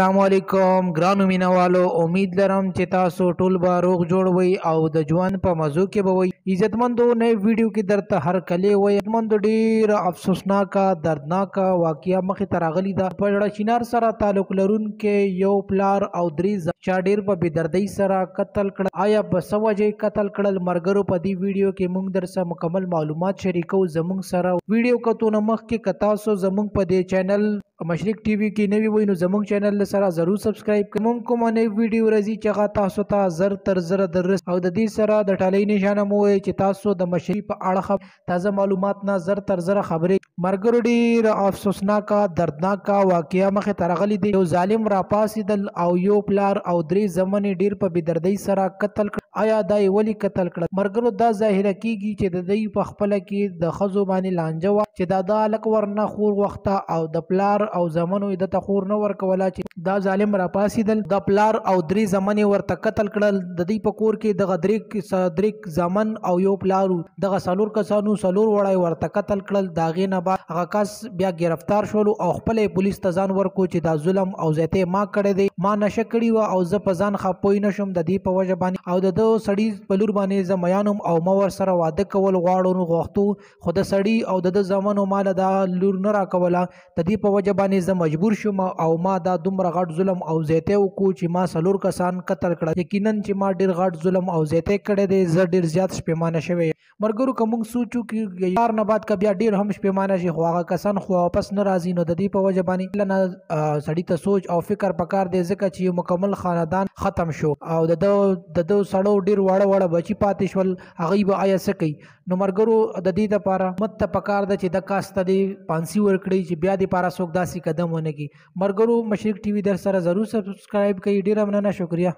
السلام علیکم ګرانو مینوالو، امید لرم چې تاسو ټول به روغ جوړ وئ او د ژوند په مزو کې به وئ. عزتمندو، نوې ویډیو کې درته هر کلی وئ. عزتمندو، ډېره افسوسناکه دردناکه واقعه مخې ته راغلې ده. په ژړه چینار سره تعلق لرونکی یو پلار او درې چا ډېر په بېدردۍ سره قتل کړل. آیا په څه وجه یې قتل کړل؟ مرګرو، په دې ویډیو کې موږ درسره مکمل معلومات شریکوو. زموږ سره ویډیو کتو نه مخکې که تاسو زموږ په دې چینل مشرق ټي وي کې نوي وئ نو زموږ چینل سره ضرور سبسکرایب کړئ. موږ کومه نوې ویډیو راځي چې هغه تاسو ته زر تر زره درس او د دې سره د ټالۍ نشانه مو وایي چې تاسو د مشري په اړه تازه معلومات نه زر تر زره خبرې. مرګرو، ډېره افسوسناکه دردناکه واقعه مخې ته راغلې دي. یو ظالم راپاڅېدل او یو پلار او درې زمنې ډېر په بېدردۍ سره قتل کړل. آیا دا یې ولې قتل کړل؟ مرګرو، دا ظاهره کیږي چې د دوی په خپله کې د ښځو باندې لانجه وه چې دا د هلک ورنه خور غوښته او د پلار او زمنو یې ده ته خور نه ورکوله چې دا ظالم راپاڅېدل، د پلار او درې زمنې ورته قتل کړل. د دوی په کور کې دغه درې زمن او یو پلار وو، دغه څلور کسانو څلور واړه یې ورته قتل کړل. د هغې نه بعد هغه کس بیا ګرفتار شولو او خپله یې پولیس ته ځان ورکو چې دا ظلم او زیاتی ما کړی دی، ما نشه کړي وه او زه په ځان ښه پوه نه شوم، د دې په وجه باندې او د ده سړي په لور باندې زه میان وم او ما ورسره واده کول غواړو نو غوښتو، خو د سړي او د ده زامنو ما له دا لور نه راکوله، د دې په وجه باندې زه مجبور شوم او ما دا دومره غټ ظلم او زیاتی وکړو چې ما څلور کسان قتل کړل. یقینا چې ما ډېر غټ ظلم او زیاتی کړی دی، زه ډېر زیات شپېمانه شوی یم. مرګرو، که موږ سوچ وکړو یار نه بعد که بیا ډېر هم شپېمانه شي خو هغه کسان خو واپس نه راځي، نو د دې په وجه باندې نه سړي ته سوچ او فکر پکار دی، ځکه چې یو مکمل خاندان ختم شو او د ده سړو ډېر واړه واړه بچي پاتې شول، هغوی به آیا څه کوي؟ نو مرګرو، د دې دپاره مت ته پکار ده چې د کس ته دې پانسي ورکړي چې بیا دې پاره څوک داسې قدم ونه کړي. مرګرو، مشرق ټي وي در سره ضرور سبسکرایب کړئ. ډېره مننه، شکریه.